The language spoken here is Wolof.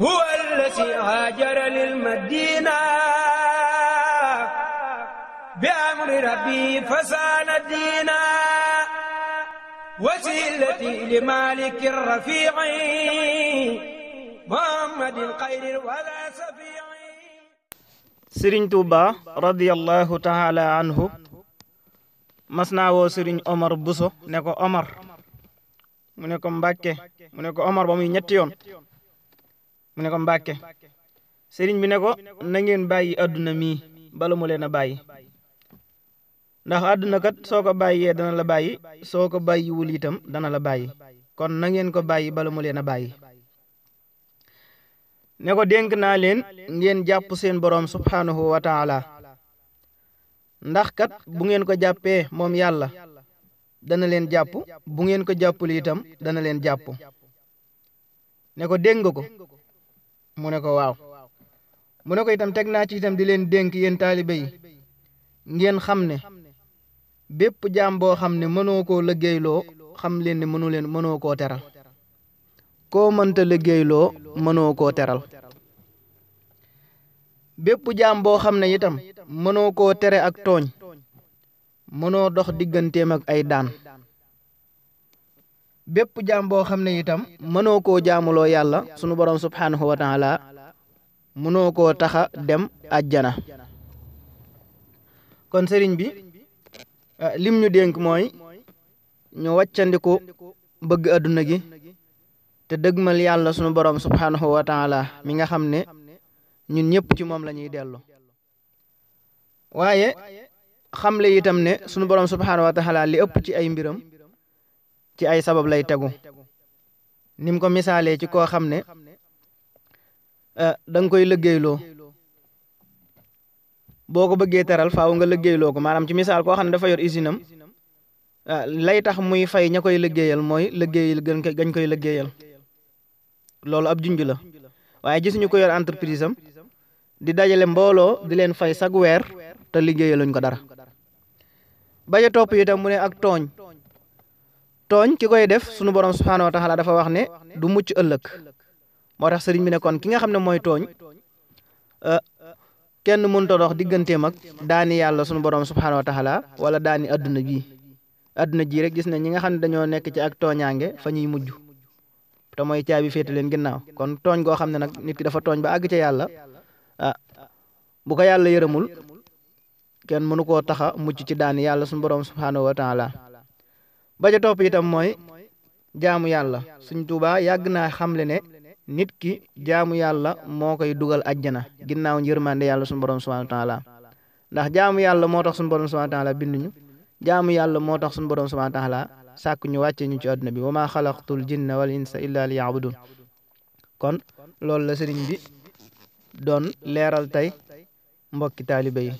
هو الذي هاجر للمدينة بأمر ربي فسان الدين وسيلتي لمالك الرفيع محمد الخير ولا سفيع. Sëriñ Tuuba radiyallahu taala anhu mas naa woo Sëriñ Omar Buso ne ko Omar, mu ne ko Mbàkke, mu ne ko Omar ba muy ñetti yoon, mu ne ko Mbàkke. sëriñ bi ne ko na ngeen bàyyi àdduna mii bala mu leen a bàyyi, ndax àdduna kat soo ko bàyyee dana la bàyyi, soo ko bàyyiwul itam dana la bàyyi, kon na ngeen ko bàyyi bala mu leen a bàyyi. ne ko dénk naa leen ngeen jàpp seen boroom subhaanahu wa taala, ndax kat bu ngeen ko jàppee moom yàlla dana leen jàpp, bu ngeen ko jàppul itam dana leen jàpp. ne ko dégg nga ko, mu ne ko waaw. mu ne ko itam teg naa ci itam di leen dénk yéen taalibe yi ngeen xam ne bépp jaam boo xam ne mënoo koo liggéeyloo, xam leen ne mënoo koo teral. koo mënta liggéeyloo mënoo koo teral. bépp jaam boo xam ne itam mënoo koo tere ak tooñ, mënoo dox digganteem ak ay daan. bépp jaam boo xam ne itam mënoo koo jaamuloo yàlla sunu borom subhaanahu wa taala, mënoo koo taxa dem àjjana. kon sëriñ bi lim ñu dénk mooy ñu wàccandiku bëgg àdduna gi te dëgmal yàlla sunu borom subhaanahu wa taala mi nga xam ne ñun ñëpp ci moom la ñuy dellu. waaye xamle itam ne sunu borom subhaanahu wa taala li ëpp ci ay mbiram ci ay sabab lay tegu, nim ko misaalee ci koo xam ne da nga koy liggéeyloo. boo ko bëggee teral faaw nga liggéeyloo ko, maanaam ci misaal koo xam ne dafa yor usine am, lay tax muy fay ña koy liggéeyal mooy liggéeyal gañ koy liggéeyal. loolu ab junj la. waaye gisuñu ko yor entreprise am di dajale mbooloo di leen fay sag weer te liggéeyaluñ ko dara. baja topp itam mu ne ak tooñ ki koy def sunu borom subhaanahu wa taala dafa wax ne du mucc ëllëg. moo tax sëriñ bi ne kon ki nga xam ne mooy tooñ kenn mënut a dox digganteem ak daani yàlla sunu borom subhaanahu wa taala wala daani adduna ji rek gis ne ñi nga xam ne dañoo nekk ci ak tooñaange fa ñuy mujj te mooy caabi féete leen ginnaaw. kon tooñ goo xam ne nag nit ki dafa tooñ ba àgg ca yàlla, bu ko yàlla yërëmul kenn mënu koo taxa mucc ci daani yàlla sunu borom subhaanahu wa taala. ba ca topp itam mooy jaamu yàlla. Sëriñ Tuubaa yàgg naa xamle ne nit ki jaamu yàlla moo koy dugal ajjana ginnaaw yërmande yàlla sunu borom subhaanahu wa taala, ndax jaamu yàlla moo tax sunu borom subhaanahu wa taala binduñu, jaamu yàlla moo tax sunu borom subhaanahu wa taala sàkk ñu wàcce ñu ci àdduna bi, wa maa xalaqtul jinna wal insa illa li yaabudun. kon loolu la sëriñ bi doon leeral tey mbokki taalibe yi.